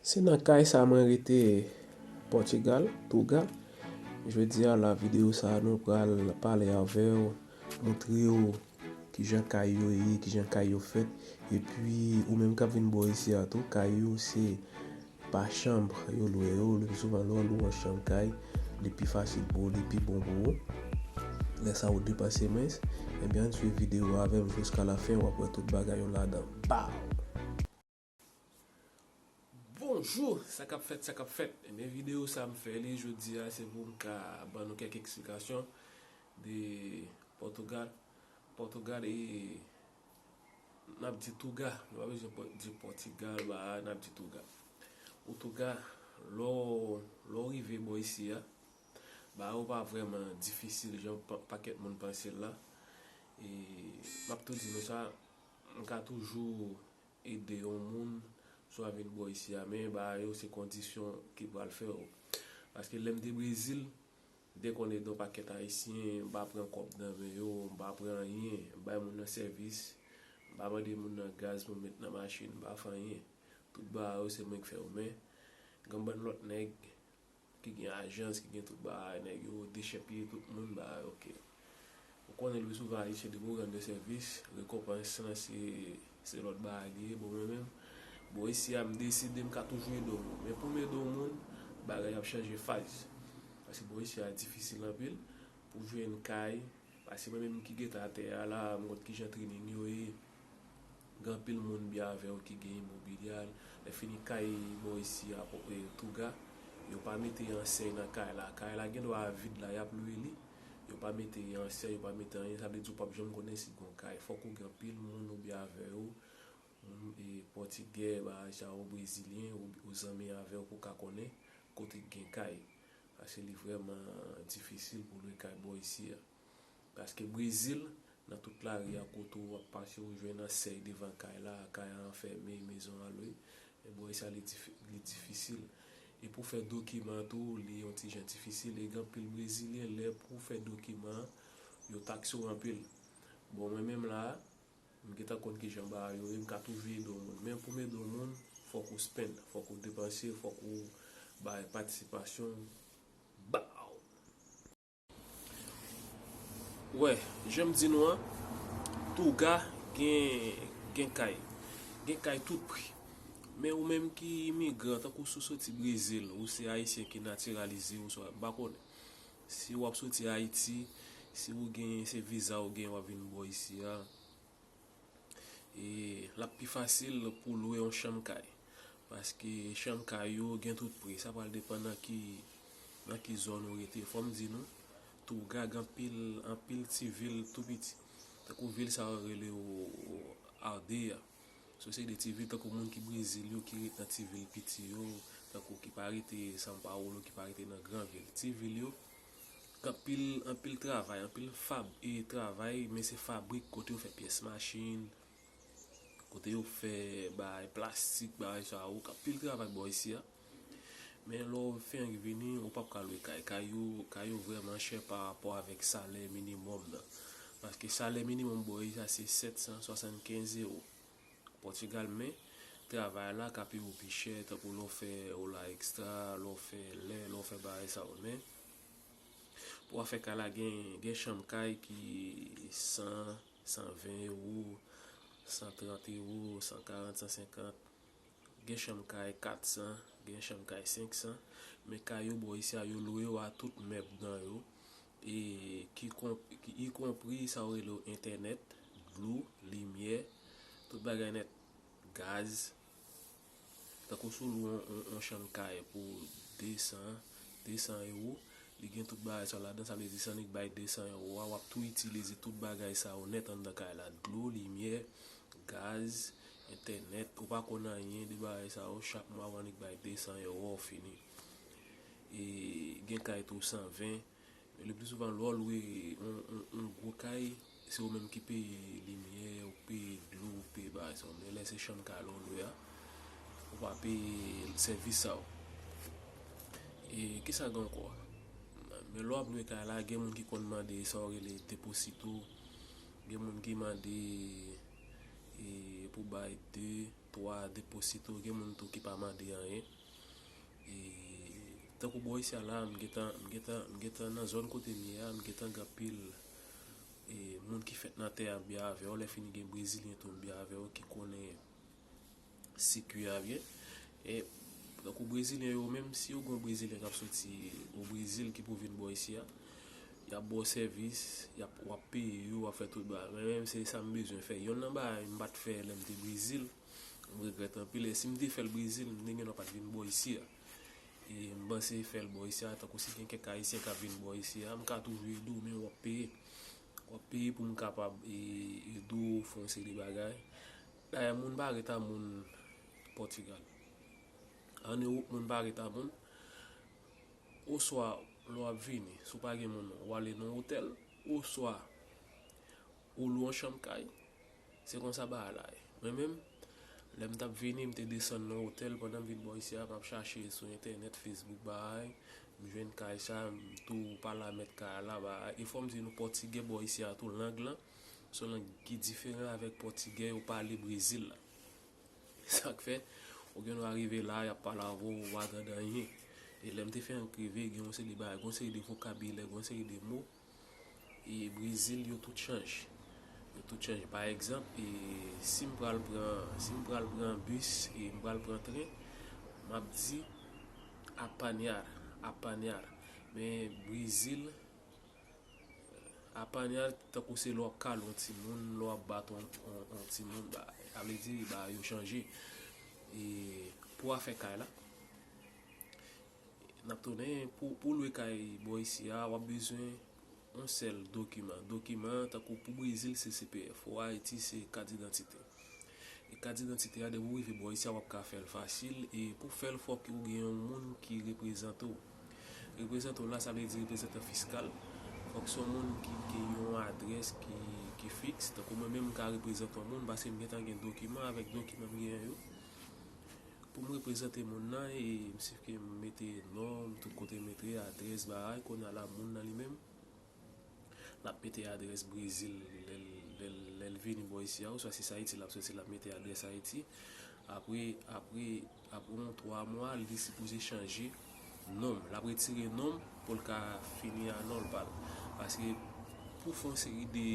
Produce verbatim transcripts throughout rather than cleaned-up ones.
Se nan kay sa mwen rete Pòtigal, Touga. Jodi a la, videyo sa a, nou pral pale avè w, montre w kijan kay yo ye, kijan kay yo fèt. Epi, ou menm k ap vin bò isi a tou, kay yo se pa chanm yo lwe yo. Le pi souvan, lè w lwe yon chanm kay, li pi fasil pou ou, li pi bon pou ou. Lè sa ou depanse mwens. Ebyen, ann swiv videyo a avè m jiska lafen, w ap wè tout bagay yo ladan. Baw! Bonjou, sa k ap fèt, sa k ap fèt? Ebyen, videyo sa a m fè li jodi a, se pou m ka ban nou kèk eksplikasyon de Pòtigal. Pòtigal, e, n ap di Touga, nou pa bezwen pò- di Pòtigal, ba, n ap di Touga. Ou Touga, lè w, lè w rive bò isi a, ba yo pa vrèman difisil jan pa- pakèt moun panse l la. E m ap tou di nou sa, m ka toujou ede yon moun swa vin bò isi a, men ba yo se kondisyon ki pral fè w. Paske lè m te Brezil, m te konn ede yon pakèt Ayisyen, m pa pran kòb nan men yo, m pa pran anyen, m bay moun nan sèvis, m pa mande moun nan gaz pou m met nan machin, m pa fè anyen. Tout bagay yo se mwen k fè yo, men gen yon bann lòt nèg ki gen ajans, ki gen tout bagay, nèg yo dechèpiye tout moun, bagay, oke. Ou konnen le pi souvan Ayisyen depi w rann yo sèvis, rekonpans lan se, se lòt bagay li ye. Bon, mwen menm, bò isi a, m deside m ka toujou ede yon moun. Men pou m ede yon moun, bagay ap chanje faz. Paske bò isi a difisil anpil pou jwenn kay. Paske mwen menm ki gentan atè a la, m konn kijan trening yo ye. Gen anpil moun byen avè w ki gen imobilya. Lè fini kay bò isi a, e, Touga, yo pa mete ansèy nan kay la. Kay la gen dwa vid la, y ap lwe li. Yo pa mete ansèy, yo pa mete anyen. Sa vle di w p ap janm konnen si gon kay. Fòk ou gen anpil moun ou byen avè yo. Moun, e, pòtigè, bagay sa yo, brezilyen, ou, ou zanmi avè w pou w ka konnen kote k gen kay. Paske li vrèman difisil pou lwe kay bò isi a. Paske Brezil, nan tout lari a kote w ap pase, ou jwenn ansèy devan kay la, kay an fèmen, mezon an lwe. E bò isi a, li difi- li difisil. E pou fè dokiman tou, li yon ti jan difisil. E gen anpil Brezilyen, lè pou w fè dokiman, yo takse w anpil. Bon, mwen menm la, m gentan konn kijan bagay yo ye, m ka toujou ede yon moun. Men pou m ede yon moun, fòk ou spend, fòk ou depanse, fòk ou bay patisipasyon. Baw! Wè, jan m di nou an, Touga gen, gen kay. Gen kay tout pri. Men ou menm ki imigran, tankou si w soti Brezil, ou se Ayisyen ki natiralize, ou swa, m pa konnen. Si w ap soti Ayiti, si ou gen, se viza ou gen, w ap vin bò isi a, e l ap pi fasil pou lwe yon chanm kay. Paske chanm kay yo gen tout pri. Sa pral depann nan ki, nan ki zòn ou rete. Fò m di nou, Touga gen anpil, anpil ti vil tou piti. Tankou vil sa yo rele yo Aldeia. Se yon seri de ti vil tankou moun ki Brezil yo, ki ret nan ti vil piti yo, tankou ki pa rete São Paulo, ki pa rete nan gran vil. Ti vil yo, gen anpil, anpil travay, anpil fab e travay, men se fabrik kote yo fè pyès machin, kote yo fè bagay plastik, bagay sa yo, anpil travay bò isi a. Men lè w fin vini, ou p ap ka lwe kay. Kay yo, kay yo vrèman chè pa rapò avèk salè minimòm nan. Paske salè minimòm bò isi a se sèt san swasannkenz ewo. Pòtigal, men travay la ka peye w pi chè, tankou lè w fè ola ekstra, lè w fè lè, lè w fè bagay sa yo. Men pou w ap fè kay la, gen, gen chanm kay ki san, san ven ewo, san trant ewo, san karant, san senkant. Gen chanm kay kat san, gen chanm kay senk san, men kay yo bò isi a, yo lwe yo a tout mèb nan yo, e ki kon- ki ikonpri sa yo rele yo entènèt, dlo, limyè, tout bagay nèt, gaz. Tankou si w lwe yon, yon, yon chanm kay pou de san, de san ewo, li gen tout bagay sa yo ladan, sa vle di si w annik bay de san ewo a, w ap tou itilize tout bagay sa yo nèt anndan kay la, dlo, limyè, gaz, entènèt, ou pa konn anyen de bagay sa yo, chak mwa w annik bay de san ewo, w fini. E gen kay tou san ven, men le pli souvan lè w lwe yon, yon, yon gwo kay, se ou menm ki peye limyè, ou peye dlo, ou peye bagay sa yo. Men lè se chanm kay la w lwe a, ou pa peye sèvis sa yo. E kisa gen ankò? Men lè w ap lwe kay la, gen moun ki konn mande sa yo rele deposito, gen moun ki mande, e, pou bay de, twa deposito, gen moun tou ki pa mande anyen. E tankou bò isi a la, m gentan, m gentan, m gentan nan zòn kote m ye a, m gentan gen anpil e, moun ki fèt nan tè a m byen avè yo, lè fini gen brezilyen tou m byen avè yo ki konnen sikui a byen. E tankou brezilyen yo menm, si yo gen yon brezilyen k ap soti o Brezil ki pou vin bò isi a, y ap ba w sèvis, y ap, w ap peye yo, w ap fè tout bagay. Mwen menm, se sa m bezwen fè. Yonn nan bagay m pa t fè lè m te Brezil, m regrèt anpil. E si m te fè l Brezil, m te gen dwa pa t vin bò isi a. E m panse fè l bò isi a, tankou si gen kèk Ayisyen k ap vin bò isi a, m ka toujou ede w, men w ap peye. W ap peye pou m kapab e, ede w fè yon seri de bagay. Dayè, moun pa ret a moun Pòtigal. Ann Ewòp, moun pa ret a moun. Oswa, lè w ap vini, si w pa gen moun, w ale nan yon otèl. Oswa, ou lwe yon chanm kay. Se konsa bagay la ye. Mwen menm, lè m t ap vini, m te desann nan otèl pandan m vin bò isi a, m ap chache sou entènèt, Facebook, bagay. M jwenn kay sa, m tou pale a mèt kay la, bagay. E fò m di nou, pòtigè bò isi a tou, lang lan, se yon lang ki diferan avèk pòtigè yo pale Brezil la. Sa k fè, ou gen dwa rive la, y ap pale avè w, ou pa tande anyen. E lè m te fè rive, gen yon seri de bagay, gen yon seri de vokabilè, gen yon seri de mo, e Brezil, yo tout chanje. Yo tout chanje. Pa egzanp, e si m pral pran, si m pral pran bis, e m pral pran tren, m ap di apanhar, apanhar. Men Brezil, apanhar, tankou se lè w ap kale yon timoun, lè w ap bat yon, yon, yon timoun, ba, sa vle di, ba, yo chanje. E pou afè kay la, n ap tounen, pou, pou lwe kay bò isi a, w ap bezwen yon sèl dokiman. Dokiman, tankou pou Brezil, se C P F. Pou Ayiti, se kat idantite. E kat idantite a, depi w rive bò isi a, w ap ka fè l fasil. E pou fè l, fòk ou gen yon moun ki reprezante w. Reprezante w la, sa vle di reprezantan fiskal. Fòk se yon moun ki gen yon adrès ki, ki fiks. Tankou mwen menm, m ka reprezante yon moun, paske m gentan gen dokiman, avèk dokiman m genyen yo. Pou m reprezante moun nan, e m sifke m mete non m, tout kote m mete adrès, bagay, kounye a la, moun nan li menm, l ap mete adrès Brezil lè l, lè l, lè l vini bò isi a, oswa si se Ayiti l ap soti, l ap mete adrès Ayiti. Apre, apre, apre yon twa mwa, li sipoze chanje non l. L ap retire non l pou l ka fini a non l pa l. Paske pou fè yon seri de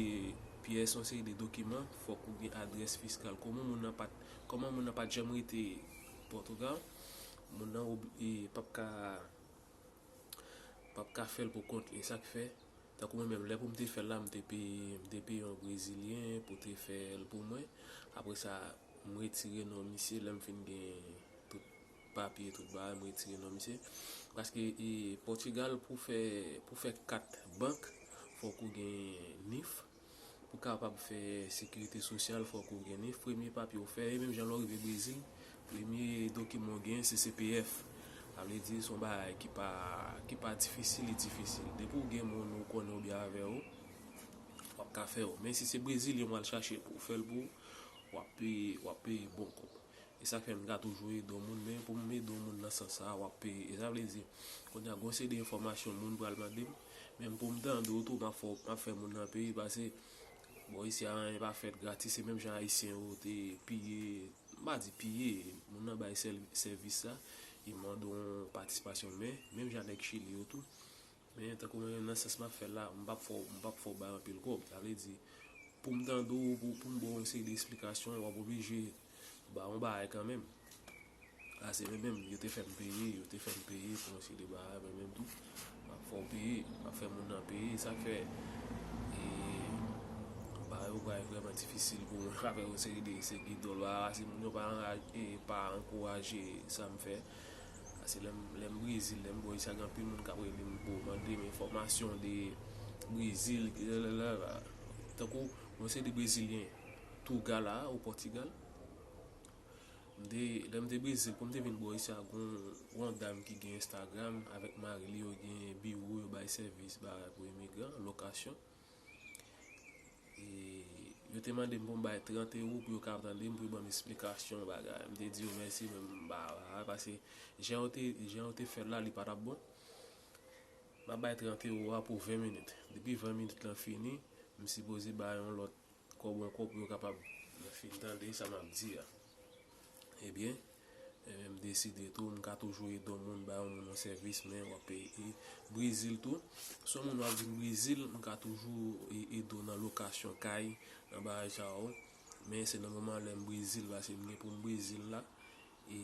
pyès, yon seri de dokiman, fòk ou gen adrès fiskal. Kòman moun nan pa t, kòman moun nan pa t janm rete Pòtigal, moun nan obli-, e, p ap ka, p ap ka fè l pou kont li. E sa k fè, tankou mwen menm, lè pou m te fè l la, m te peye, m te peye yon Brezilyen pou te fè l pou mwen. Apre sa, m retire non misye, lè m fin gen tout papye, tout bagay, m retire non misye. Paske, e, Pòtigal, pou fè, pou fè kat bank, fòk ou gen nif. Pou kapab fè sekirite sosyal, fòk ou gen nif. Premye papye w fè, e menm jan lè w rive Brezil, premye dokiman w gen, se C P F. Sa vle di, se yon bagay ki pa, ki pa difisil, li difisil. Depi w gen moun ou konnen ou byen avè w, w ap ka fè w. Men si se Brezilyen w al chache pou w fè l pou w, w ap peye, w ap peye bon kòb. E sa k fè m ka toujou ede yon moun, men pou m ede yon moun nan sans sa a, w ap peye. E sa vle di, kounye a, gon seri de enfòmasyon moun pral mande m, men pou m tande w tou, m ap fè, m ap fè moun nan peye, paske, bon, isi a, anyen pa fèt gratis, se menm jan Ayisyen yo te piye, m pa di piye, moun nan bay sèl-, sèvis sa, e mande yon patisipasyon, men, menm jan nèg Chili yo tou, men tankou mwen menm nan sans m ap fè l la, m p ap fè w, m p ap fè w bay anpil kòb. Sa vle di, pou m tande w, pou, pou m ba w yon seri de esplikasyon, w ap oblije ba w yon bagay kanmenm. A, se mwen menm, yo te fè m peye, yo te fè m peye pou yon seri de bagay, mwen menm tou. M ap fè w peye, m ap fè moun nan peye, sa k fè, e, bagay yo pral vrèman difisil pou mwen avèk yon seri de segi dòla, si moun yo pa anraje, e, pa ankouraje sa m fè. Paske lè m, lè m Brezil, lè m bò isi a, gen anpil moun k ap rele m pou mande m enfòmasyon de Brezil, ki lalala. Tankou, mwen se de Brezilyen, Tougal la, o Pòtigal. M te, lè m te Brezil, pou m te vin bò isi a, gon, gon dam ki gen Instagram avèk mari li, yo gen biwo, yo bay sèvis, bagay pou imigran, lokasyon. E yo te mande m pou m bay trant ewo pou yo ka tande m, pou yo ban m esplikasyon bagay. M te di yo mèsi, men m pa, pa, paske jan yo te, jan yo te fè l la, li pa t ap bon. M ap bay trant ewo a pou ven minit. Depi ven minit lan fini, m sipoze bay yon lòt kòb ankò pou yo kapab fin tande sa m ap di a. Ebyen, e, m deside tou, m ka toujou ede yon moun, bay yon moun yon sèvis, men w ap peye. E Brezil tou, si yon moun w ap vin Brezil, m ka toujou e, ede w nan lokasyon kay, nan bagay sa yo. Men se nan moman lè m Brezil, paske m gen pou m Brezil la. E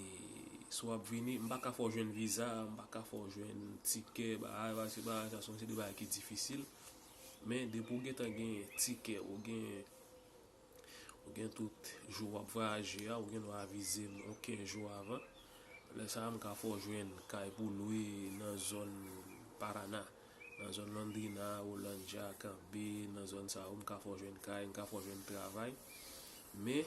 si w ap vini, m pa ka fè w jwenn viza, m pa ka fè w jwenn tikè, bagay, paske bagay sa se yon seri de bagay ki difisil. Men depi w gentan gen tikè, ou gen, ou gen tout jou w ap vwayaje a, ou gen dwa avize m yon kenz jou avan. Lè sa a, m ka fè w jwenn kay pou lwe nan zòn Paraná, nan zòn Londrina, Olanja, Kanbe, nan zòn sa yo, m ka fè w jwenn kay, m ka fè w jwenn travay. Men,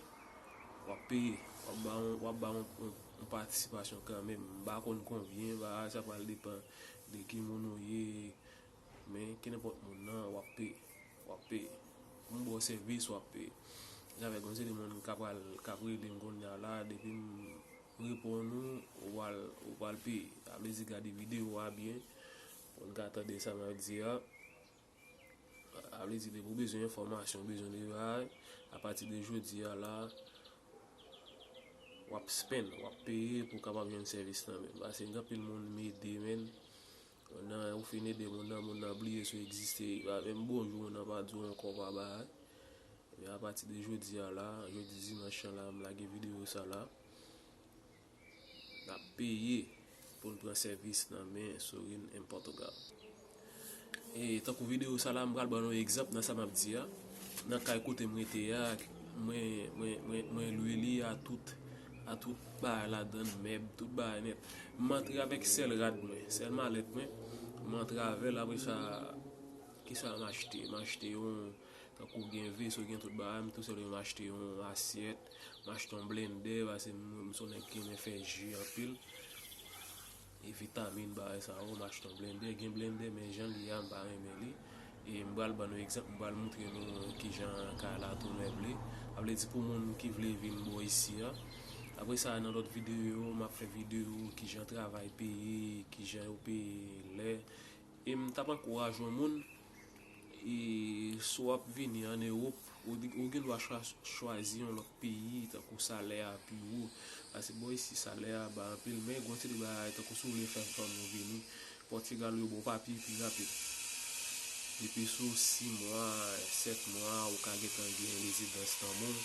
w ap peye, w ap ba yon, w ap ba yon, yon, yon patisipasyon kanmenm. M pa konn konbyen, bagay sa pral depann de ki moun ou ye, men kenenpòt moun nan, w ap peye, w ap peye. Pou m ba w sèvis, w ap peye. Javè gon se de moun k ap pral, k ap rele m kounye a la, depi m reponn ou, ou pral, ou pral peye. Sa vle di gade videyo a byen, pou n ka tande sa m ap di a. Sa vle di depi w bezwen enfòmasyon, w bezwen de bagay, apati de jodi a la, w ap spend, w ap peye pou w kapab jwenn sèvis lan menm. Paske gen anpil moun m ede, men, nan, ou fin ede moun nan, moun nan bliye si w egziste, li pa menm bonjou, moun nan pa di w ankò, pa bagay. Men apati de jodi a la, jodi dimanch lan la, m lage videyo sa la. N ap peye pou n pran sèvis nan men Sorin M Portugal. E tankou videyo sa la, m pral ban nou egzanp nan sa m ap di a. Nan kay kote m rete a, mwen, mwen, mwen, mwen lwe li a tout, a tout bagay ladan, mèb, tout bagay nèt. M antre avèk sèl rad mwen, sèl malèt mwen. M antre avè l, apre sa, kisa m achte? M achte yon, tankou gen veso, gen tout bagay, m tou sèl m achte yon asyèt, m achte yon blendè, paske m, m se yon nèg ki renmen fè ji anpil. E vitamin, bagay sa yo, m achte yon blendè, gen blendè, men jan l ye a, m pa renmen li. E m pral ban nou egzanp, m pral moutre nou kijan kay la tou meble. Sa vle di pou moun ki vle vin bò isi a. Apre sa, nan lòt videyo, m ap fè videyo kijan travay peye, kijan yo peye lè. E m t ap ankouraje yon moun, e si w ap vini ann Ewòp, ou, ou gen dwa chwa-, chwazi yon lòt peyi, tankou salè a pi wo. Paske bò isi salè a ba anpil, men gon seri de bagay, tankou si w vle fè fanmi w vini, Pòtigal yo ba w papye pi rapid. Depi sou sis mwa, sèt mwa, ou ka gentan gen rezidans nan men w.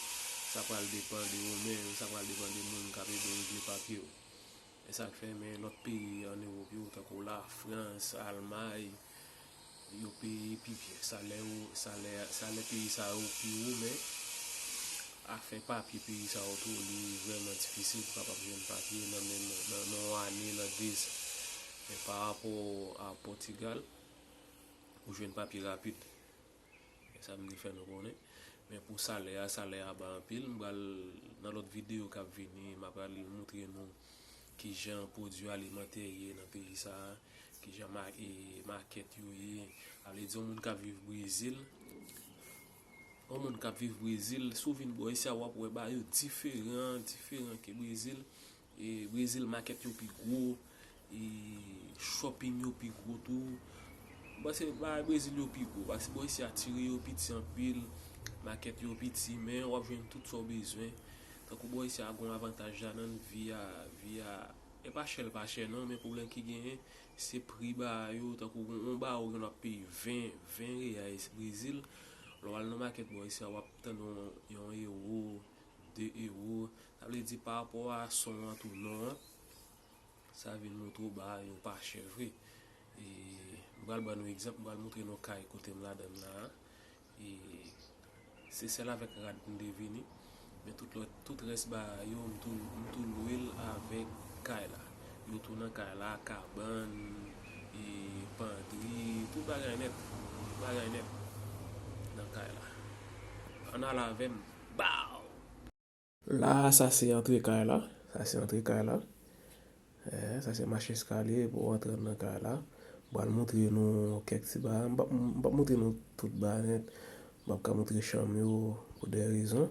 Sa pral depann de ou menm, sa pral depann de moun k ap ede w regle papye w. E sa k fè, men lòt peyi ann Ewòp yo, tankou Lafrans, Almay, yo peye pi byen. Salè yo, salè, salè peyi sa yo pi wo, men afè papye peyi sa yo tou, li vrèman difisil pou kapab jwenn papye nan menm, nan, nan yon ane, nan dezan. Men pa rapò a Pòtigal, ou jwenn papye rapid. E sa m te fè nou konnen. Men pou salè a, salè a ba anpil. M pral, nan lòt videyo k ap vini, m ap pral moutre nou kijan pwodui alimantè ye nan peyi sa a, kijan ma-, e, makèt yo ye. Sa vle di, yon moun k ap viv Brezil, yon moun k ap viv Brezil, si w vin bò isi a, w ap wè bagay yo diferan, diferan ke Brezil. E Brezil makèt yo pi gwo, e shopping yo pi gwo tou. M panse bagay Brezil yo pi gwo, paske bò isi a ti ri yo piti anpil, makèt yo piti, men w ap jwenn tout sa w bezwen. Tankou bò isi a gon avantaj ladan l, vi a, vi a, e pa chè, l pa chè non, men pwoblèm ki genyen, se pri bagay yo, tankou yon, yon bawo gen dwa ap peye ven, ven reyais Brezil. Lè w al nan makèt bò isi a, w ap tande yon, yon ewo, de ewo. Sa vle di pa rapò a son an tou non an, sa vin montre w bagay yo pa chè vre. E m pral ban nou egzanp, m pral montre nou kay kote m ladan l la a. E se sèl avèk rad m te vini. Men tout lòt, tout rès bagay yo, m tou, m tou lwe l avèk kay la. Yo tou nan kay la, kabann, e pantri, tout bagay nèt. Tout bagay nèt nan kay la. Ann al avè m. Baw! La a, sa se antre kay la. Sa se antre kay la. Eh, sa se mach eskalye pou w antre nan kay la. M pral montre nou kèk ti bagay. M p ap, m p ap montre nou tout bagay nèt. M p ap ka montre chanm yo pou de rezon.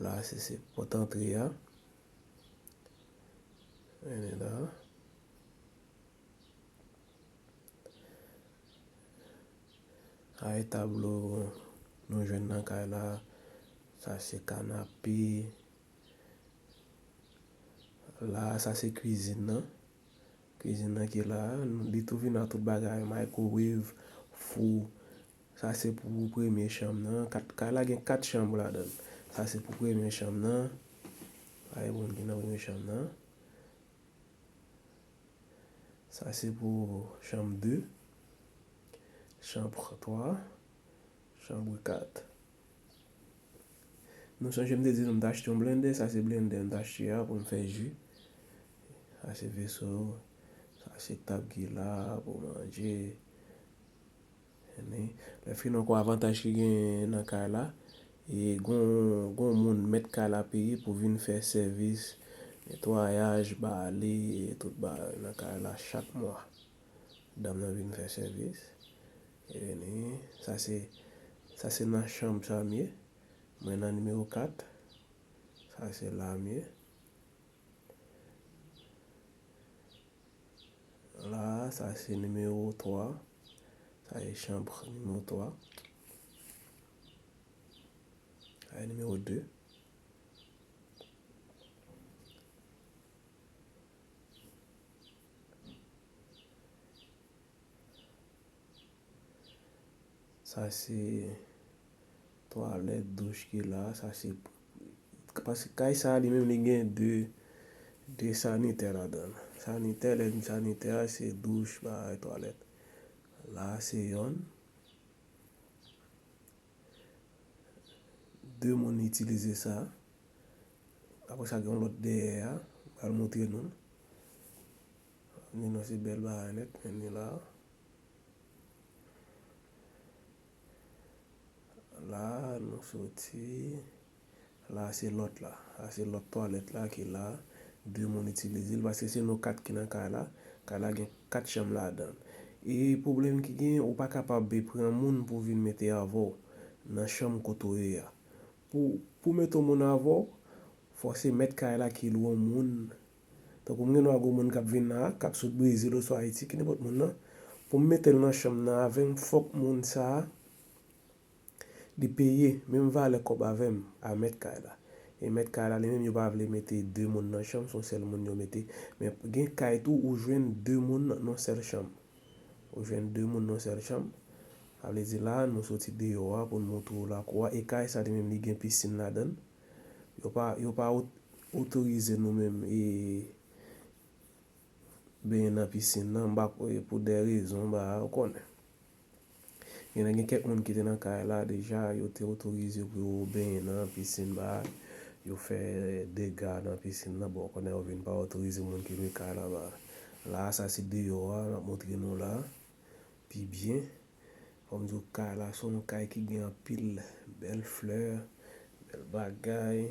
La a, se, se pòt antre a. Mennen la. Sa e tablo nou jwenn nan kay la. Sa se kanape. La, sa se kwizin nan. Kwizin nan ki la, li tou vin ak tout bagay, microwave, fou. Sa se pou premye chanm nan. Kat, kay la gen kat chanm ladan l. Sa se pou premye chanm nan. Ay, bon, ki nan premye chanm nan. Sa se pou chanm de, chanm twa, chanm kat. Nou sonje m te di nou m t achte yon blendè, sa se blendè m t achte a pou m fè ji. Sa se veso, sa se tab ki la pou manje. Lè fini ankò avantaj ki genyen nan kay la, e gon, gon moun mèt kay la peye pou vin fè sèvis netwayaj, bale, tout bagay nan kay la chak mwa. Dam nan vin fè sèvis. E vini, sa se, sa se nan chanm sa m ye. Mwen nan nimewo kat. Sa se la m ye. La, sa se nimewo twa. Sa se chanm nimewo twa. Sa se nimewo de. Sa se twalèt, douch ki la. Sa se, paske kay sa li menm li gen de, de sanitè ladan l. Sanitè, lè n di sanitè a, se douch, bagay, twalèt. La se yonn. De moun itilize sa. Apre sa, gen yon lòt dèyè a. M pral montre nou. Ni nan se bèl bagay nèt, men ni la. La, nou soti. La, se lòt la. La, se lòt twalèt la ki la. De moun itilize l, paske se nou kat ki nan kay la. Kay la gen kat chanm ladan l. E pwoblèm ki gen, ou pa kapab pran moun pou vin mete avè w nan chanm kote w ye a. Pou, pou mete yon moun avè w, fò se mèt kay la ki lwe yon moun. Tankou m gen dwa gen yon moun k ap vin la, k ap sot Brezil oswa Ayiti, ki nenpòt moun nan. Pou m mete l nan chanm nan avè m, fòk moun sa a, li peye menm valè kòb avè m, a mèt kay la. E mèt kay la, li menm, yo pa vle mete de moun nan chanm, se yon sèl moun yo mete. Men gen kay tou, ou jwenn de moun nan yon sèl chanm. Ou jwenn de moun nan yon sèl chanm. Sa vle di la, nou soti deyò a pou n montre w lakou a. E kay sa li menm, li gen pisin ladan l. Yo pa, yo pa ot-, otorize nou menm, e, benyen nan pisin nan. M pa, e, pou de rezon, ba, ou konnen. Gen, gen kèk moun ki te nan kay la deja, yo te otorize pou yo benyen nan pisin, ba, yo fè dega nan pisin nan. Bon, ou konnen yo vin pa otorize moun ki lwe kay la, ba. La, sa se deyò a, m ap montre nou la. Pi byen. Fò m di w, kay la se yon kay ki gen anpil bèl flè, bèl bagay.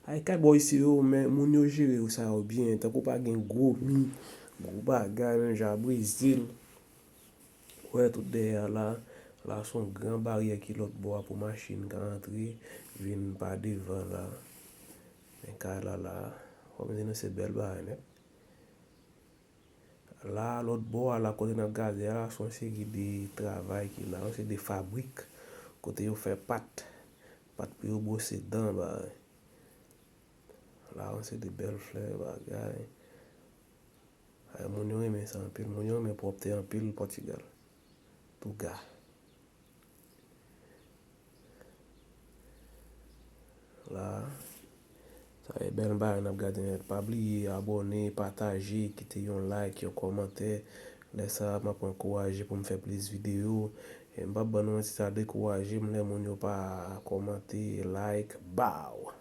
Ay, kay bò isi yo, men moun yo jere yo sa yo byen. Tankou pa gen gwo mi, gwo bagay, menm jan Brezil. Ou wè tout dèyè a la, la se yon gran baryè ki lòt bò a pou machin ka antre, vin pa devan la. Men kay la la, fò m di nou se bèl bagay nèt. La, lòt bò a, la kote n ap gade a, se yon seri de travay ki la, yon seri de fabrik, kote yo fè pat. Pat pou yo bwose dan, bagay. La, yon seri de bèl flè, bagay. Ay, moun yo renmen sa anpil. Moun yo renmen pwòpte anpil Pòtigal. Touga. La, sa e bèl bagay n ap gade nèt. Pa bliye abòne, pataje, kite yon like, yon kòmantè. Lè sa a, m ap ankouraje pou m fè plis videyo. E m p ap ban nou manti, sa dekouraje m lè moun yo pa kòmante, like, baw.